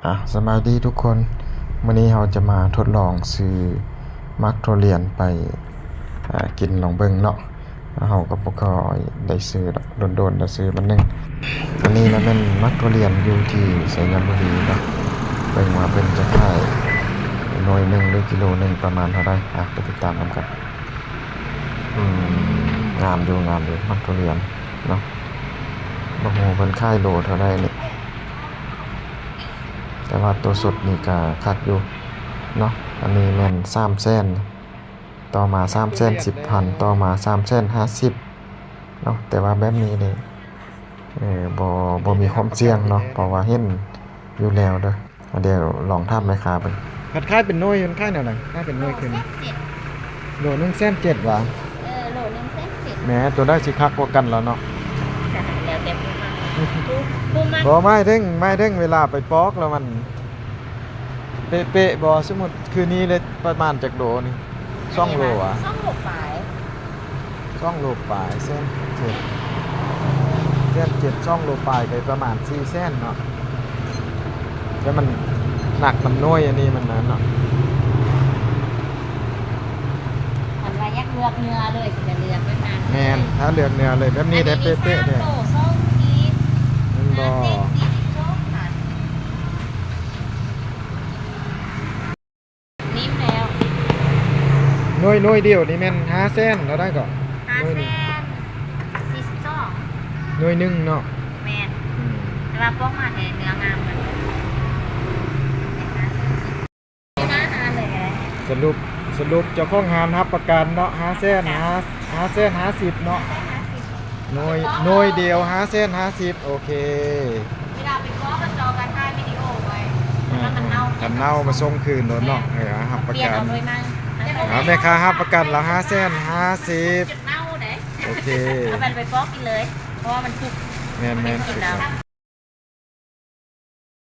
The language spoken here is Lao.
ອ່ະ ສະບາຍດີທຸກຄົນ, ມື້ນີ້ເຮົາຈະມາທົດລອງຊື້ໝາກຖົ່ວລຽນໄປ ອ່າ ກິນລອງເບິ່ງເນາະ. ເຮົາກໍບໍ່ຄ່ອຍໄດ້ຊື້ດອກ, ດົນໆໄດ້ຊື້ບາດໜຶ່ງ. ອັນນີ້ນະແມ່ນໝາກຖົ່ວລຽນຢູ່ທີ່ໄຊຍະບູລີເນາະ, ເບິ່ງວ່າເພິ່ນຈະຂາຍໜ່ວຍໜຶ່ງ ຫຼື ກິໂລໜຶ່ງປະມານເທົ່າໃດ. ອ່ະ ໄປຕິດຕາມນຳກັນ. ອືມ ງາມຢູ່ ງາມຢູ່ ໝາກຖົ່ວລຽນເນາະ, ບໍ່ຮູ້ເພິ່ນຂາຍໂລເທົ່າໃດນີ້. ແຕ່ວ່າໂຕສົດນີ້ກະຄັກຢູ່ເນາະ. ອັນນີ້ແມ່ນສາມແສນ, ຕໍ່ມາສາມແສນສິບພັນ, ຕໍ່ມາສາມແສນຫ້າສິບເນາະ. ແຕ່ວ່າແບບນີ້ນີ້ ເອີ ບໍ່ ບໍ່ມີຄວາມສ່ຽງເນາະ, ເພາະວ່າເຫັນຢູ່ແລ້ວເດີ. ດຽວລອງຖາມແມ່ຄ້າເບິ່ງ. ຄັນຂາຍເປັນໜ່ວຍ ມັນຂາຍແນວໃດ? ຂາຍເປັນໜ່ວຍຄື ໂລໜຶ່ງແສນເຈັດຫວາ? ເອີ ໂລໜຶ່ງແສນເຈັດ. ແໝ ຕົວໃດຊິຄັກກວ່າກັນລະເນາະ? ແລ້ວແຕ່ຜູ້ມັກ ຜູ້ ຜູ້ມັກ. ບໍ່ ໝາຍເຖິງ ໝາຍເຖິງເວລາໄປປອກແລ້ວມັນເປະໆບໍ່? ສົມມຸດຄືນີ້ເລີຍ ປະມານຈັກໂລນີ້? ສອງໂລຫວາ? ສອງໂລປາຍ. ສອງໂລປາຍ ແສນເຈັດ ແສນເຈັດ ສອງໂລປາຍກໍປະມານສີ່ແສນເນາະ. ແຕ່ມັນໜັກນຳໜ່ວຍອັນນີ້ມັນນັ້ນເນາະ. ຄັນວ່າຢາກເລືອກເນື້ອເລີຍ ຊິໄປເລືອກແບບນັ້ນ. ແມ່ນ ຖ້າເລືອກເນື້ອເລີຍ ແບບນີ້ໄດ້ເປະໆເດ້. ອັນນີ້ສາມໂລ ສອງຂີດ ແມ່ນບໍ່? ຫ້າສິບ ສີ່ສິບສອງພັນ. ນີ້ແລ້ວ ໜ່ວຍ ໜ່ວຍດຽວນີ້ແມ່ນຫ້າແສນເທົ່າໃດເກາະ? ຫ້າແສນສີ່ສິບສອງ. ໜ່ວຍໜຶ່ງເນາະ? ແມ່ນ. ອືມ ແຕ່ວ່າປອກມາແທ້ເນື້ອງາມເລີຍ. ສະຫຼຸບ ສະຫຼຸບເຈົ້າຂອງຮ້ານຮັບປະກັນເນາະ ຫ້າແສນ ຫ້າ ຫ້າແສນຫ້າສິບເນາະ. ໜ່ວຍ ໜ່ວຍດຽວຫ້າແສນຫ້າສິບ. ໂອເຄ ເວລາໄປຂໍເຂົາເຈົ້າກໍຖ່າຍວິດີໂອໄວ້ ອ່າ ຄັນເນົ່າມາສົ່ງຄືນໂລດເນາະ. ເອີ ຮັບປະກັນ. ເອົາ ແມ່ຄ້າຮັບປະກັນລະຫ້າແສນຫ້າສິບ. ເນົ່າເດ້. ໂອເຄ ເອົາໄປ ໄປປອກກິນເລີຍ ເພາະວ່າມັນສຸກ. ແມ່ນໆ ມັນໄດ້ກິນແລ້ວ.